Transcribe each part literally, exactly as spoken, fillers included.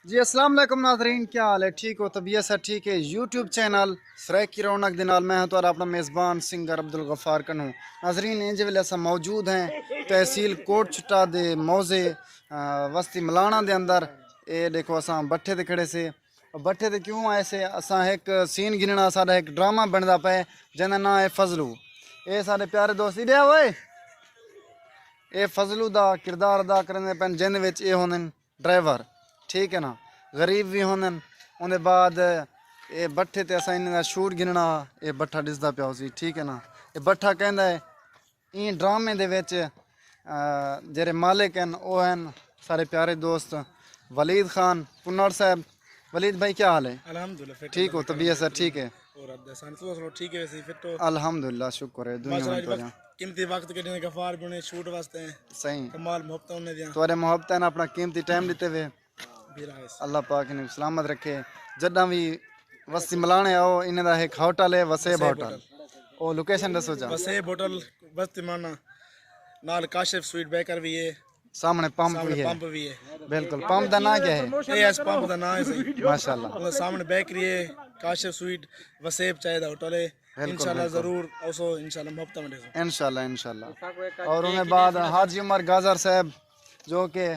جی السلام علیکم ناظرین، کیا حال ہے؟ ٹھیک ہو؟ طبیعت سب ٹھیک ہے؟ یوٹیوب چینل سرائیکی رونق دے نال میں ہاں تہاݙا اپݨا میزبان سنگر عبدالغفار کنوں۔ ناظرین، ایں ویلے اساں موجود ہیں تحصیل کوٹ چھٹا دے موضع، آ، وستی ملاݨا دے اندر۔ اے ݙیکھو، اساں بٹھے تے کھڑے سے۔ بٹھے تے کیوں آئے سے؟ اساں ہک سین گھنݨا، ساݙا ہک ڈرامہ بݨدا پئے جیندا ناں ہے فضلو۔ اے ساݙے پیارے دوست، ݙے اوئے، اے فضلو دا کردار ادا کریندے پئن، جیندے وچ اے ہوندن ڈرائیور، ٹھیک ہے نا، غریب وی ہوندن۔ اوندے بعد اے بٹھے تے اساں انہاں دا شوٹ گھنݨا، اے بٹھا ݙسدا پیا ہوسی، ٹھیک ہے نا۔ اے بٹھا کہندا ہے، ایں ڈرامے دے وچ، آ، جیڑھے مالک ہن، او ہن ساݙے پیارے دوست ولید خان پنڑ صاحب۔ ولید بھائی، کیا حال ہے؟ الحمدللہ، فٹ ٹھیک ہو؟ اللہ دی طبیعت کرم سب ہے۔ ٹھیک ہے؟ اور اب دسان سو سو ٹھیک ہے، ویسے فٹ ہو؟ الحمدللہ، شکر ہے، دنیا ماشاءاللہ، میں تو وقت، قیمتی وقت کڈھن غفار بنے شوٹ واسطے۔ صحیح۔ کمال محبت انہاں دیاں۔ تہاݙے محبت نے اپݨا قیمتی ٹائم ݙتے وے۔ اللہ پاک انہیں سلامت رکھے۔ جݙاں وی وستی ملاݨے آؤ، انہیں دا ہک ہوٹل ہے، وسیب ہوٹل۔ او لوکیشن ݙسو جا۔ وسیب ہوٹل، وستی ملاݨا، نال کاشف سویٹ بیکر وی ہے۔ سامݨے پمپ سامݨے وی ہے۔ پمپ وی ہے۔ بالکل، پمپ دا ناں کیا ہے؟ اے ایس پمپ دا ناں ہے سئیں۔ ماشاءاللہ۔ انہاں سامݨے بیکری ہے، کاشف سویٹ، وسیب چائے دا ہوٹل ہے۔ بالکل، انشاءاللہ بالکل۔ ضرور اوسو، انشاءاللہ محبت میں ݙیسوں۔ انشاءاللہ، انشاءاللہ۔ اور انہیں بعد حاجی عمر گازر صاحب، جو کہ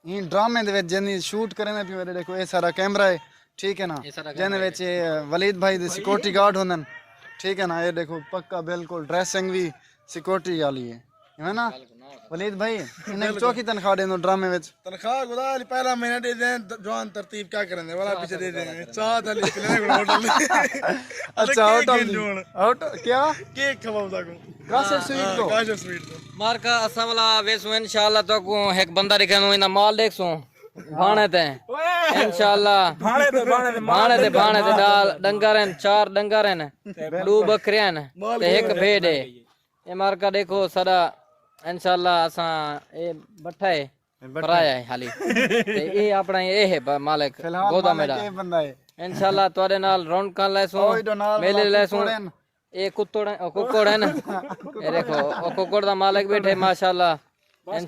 ایں ڈرامے دے وچ جیندی شوٹ کریندے پئے، ݙیکھو اے سارا کیمرہ ہے، ٹھیک ہے نا؟ اے سارا جیندے کیمرہ وچ ہے۔ اے ولید بھائی دے سیکورٹی گارڈ ہوندن، ٹھیک ہے نا؟ اے ݙیکھو پکا بالکل ڈریسنگ وی سیکورٹی والی ہے، ہے نا؟ ولید بھائی، انہیں بالکل۔ چوکی تنخواہ ݙیندو ڈرامے وچ؟ تنخواہ خدا علی پہلا مہینہ ݙے دیں، جوان ترتیب کیا کریندے والا پیچھے ݙے دیں۔ چاہ تلی پلے ہوٹل۔ اچھا، ہوٹل دی۔ ہوٹل کیا؟ کیک کھواؤ تاکوں۔ کاشف سویٹ ہاں، تو۔ کاشف سویٹ تو۔ مارکا اساں والا ویسوں انشاءاللہ، تہاکوں ہک بندہ ݙکھاندوں، ایندا مال ݙیکھسوں۔ بھاݨے تے۔ انشاءاللہ۔ بھاݨے تے، بھاݨے تے، بھاݨے تے، بھاݨے تے ݙال ݙنگر ہن، چار ݙنگر ہن، تے ݙو ٻکرے ہن، تے ہک بھیݙ ہے۔ اے مارکا ݙیکھو ساݙا، انشاءاللہ اساں اے بٹھا ہے، بٹھا۔ پرایا ہے حالی۔ تے اے اپݨا اے ہے ب-، مالک، فی الحال گودا مالک میݙا۔ اے بندہ ہے۔ انشاءاللہ تہاݙے نال رونقاں لیسوں، او ایݙو نال میلے والا لیسوں۔ ککڑ ہن۔ اے کتڑ، او ککڑ ہن۔ اے ݙیکھو، او ککڑ دا مالک ٻیٹھے، ماشاءاللہ۔